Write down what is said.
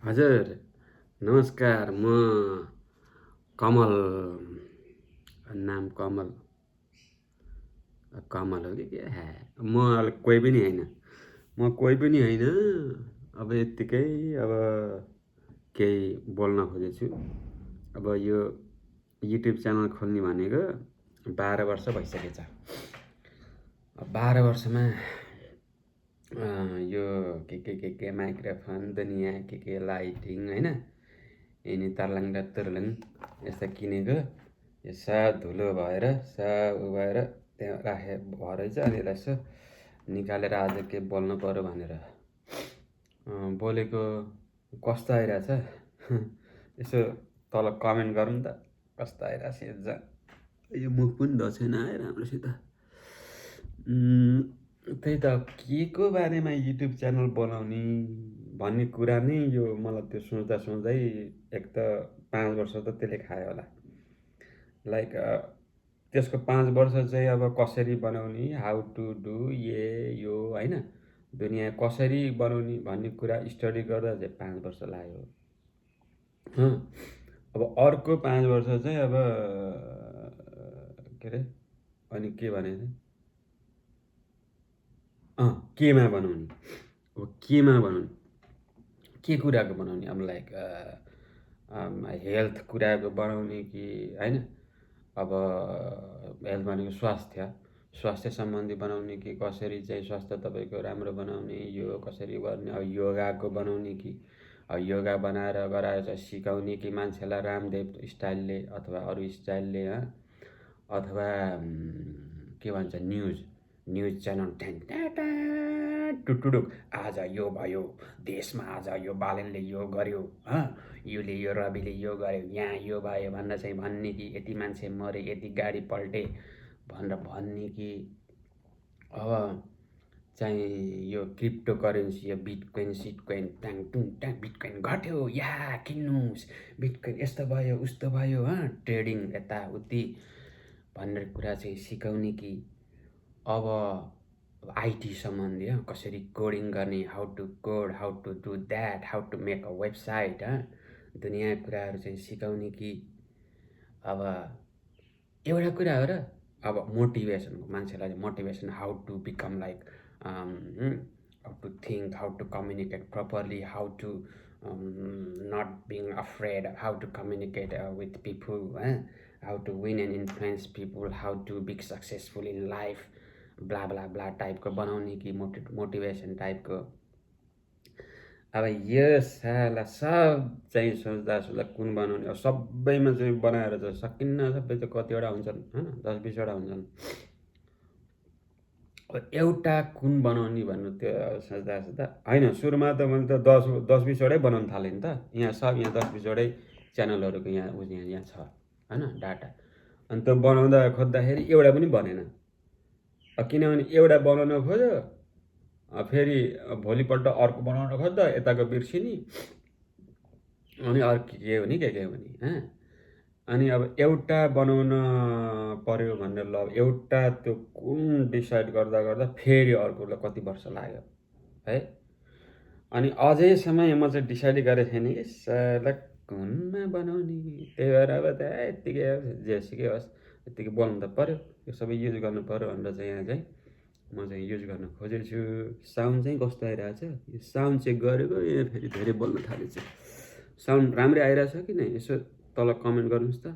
हजुर, नमस्कार। म कमल, नाम कमल कमल हो कि के है। म कोही पनि होइन, अब यत्तिकै अब केही बोल्न खोजेछु। अब यो युट्युब च्यानल खोल्ने भनेको 12 वर्ष भइसकेछ। 12 वर्षमा यो के माइक्रोफोन दुनियाँ के लाइटिङ होइन, यिनी तर्लाङ तुर्लुङ यस्ता किनेको। यो सब धुलो भएर सब उ भएर त्यहाँ राखे भरै चाहिँ अनि यसलाई यसो निकालेर आज के बोल्नु पऱ्यो भनेर बोलेको। कस्तो आइरहेछ यसो तल कमेन्ट गरौँ त, कस्तो आइरहेछ। यो मुख पनि दछेन है राम्रोसित। त्यही त के को बारेमा युट्युब च्यानल बनाउने भन्ने कुरा नै यो मलाई त्यो सोच्दै एक त 5 वर्ष त त्यसले खायो होला। लाइक त्यसको 5 वर्ष चाहिँ अब कसरी बनाउने, हाउ टु डु यो होइन, दुनियाँ कसरी बनाउने भन्ने कुरा स्टडी गर्दा चाहिँ 5 वर्ष लाग्यो। अब अर्को 5 वर्ष चाहिँ अब के अरे अनि के भने केमा बनाउने, अब केमा बनाउने, के कुराको बनाउने, अब लाइक हेल्थ कुराको बनाउने कि होइन। अब हेल्थ भनेको स्वास्थ्य सम्बन्धी बनाउने कि कसरी चाहिँ स्वास्थ्य तपाईँको राम्रो बनाउने, यो कसरी गर्ने, अब योगाको बनाउने कि योगा बनाएर गराएर चाहिँ सिकाउने कि मान्छेलाई रामदेव स्टाइलले अथवा अरू स्टाइलले, अथवा के भन्छ न्युज च्यानल टुटुडुक आज यो भयो देशमा, आज यो बालनले यो गर्यो, योले यो रविले यो गर्यो, यहाँ यो भयो भनेर चाहिँ भन्ने कि यति मान्छे मरे, यति गाडी पल्टे भनेर भन्ने कि अब चाहिँ यो क्रिप्टो करेन्सी, यो बिटकोइन सिटकोइन ट्याङ टुङ ट्याङ बिटकोइन घट्यो या किन्नुहोस्, बिटकोइन यस्तो भयो उस्तो भयो, ट्रेडिङ यताउति भन्ने कुरा चाहिँ सिकाउने कि अब आइटी सम्बन्धी कसरी कोडिङ गर्ने, how to code, how to do that, how to make a website, दुनियाँ कुराहरू चाहिँ सिकाउने कि अब एउटा कुरा हो र। अब मोटिभेसन, मान्छेलाई motivation, how to become like how to think, how to communicate properly, how to not being afraid, how to communicate with people, how to win and influence people, how to be successful in life, blah blah blah टाइपको बनाउने कि motivation टाइपको। अब यो साला सब चाहिँ सोच्दा कुन बनाउने, अब सबैमा चाहिँ बनाएर चाहिँ सकिन्न। सबै चाहिँ कतिवटा हुन्छन् होइन, 10-20वटा हुन्छन्। अब एउटा कुन बनाउने भन्नु त्यो सोच्दा होइन। सुरुमा त मैले त 10-20वटै बनाउनु थालेँ नि त। यहाँ सब यहाँ 10-20वटै च्यानलहरूको यहाँ छ होइन डाटा। अनि त्यो बनाउँदा खोज्दाखेरि एउटा पनि बनेन। किनभने एउटा बनाउन खोज्यो, फेरि भोलिपल्ट अर्को बनाउन खोज्दा यताको बिर्सिने, अनि अर्को के हुने अनि अब एउटा बनाउन पर्यो भनेर ल एउटा त्यो कुन डिसाइड गर्दा फेरि अर्कोलाई कति वर्ष लाग्यो है। अनि अझै समय म चाहिँ डिसाइड गरेको थिएन कि साला कुनमा बनाउने। त्यही भएर अब त यत्तिकै जेसुकै होस् यत्तिकै बोल्नु त पऱ्यो, यो सबै युज गर्नु पऱ्यो भनेर चाहिँ यहाँ चाहिँ म चाहिँ युज गर्न खोजेछु। साउन्ड चाहिँ कस्तो आइरहेछ, यो साउन्ड चेक गरेको, यहाँ फेरि धेरै बोल्न थालेछु। साउन्ड राम्रै आइरहेछ कि नै, यसो तल कमेन्ट गर्नुहोस् त।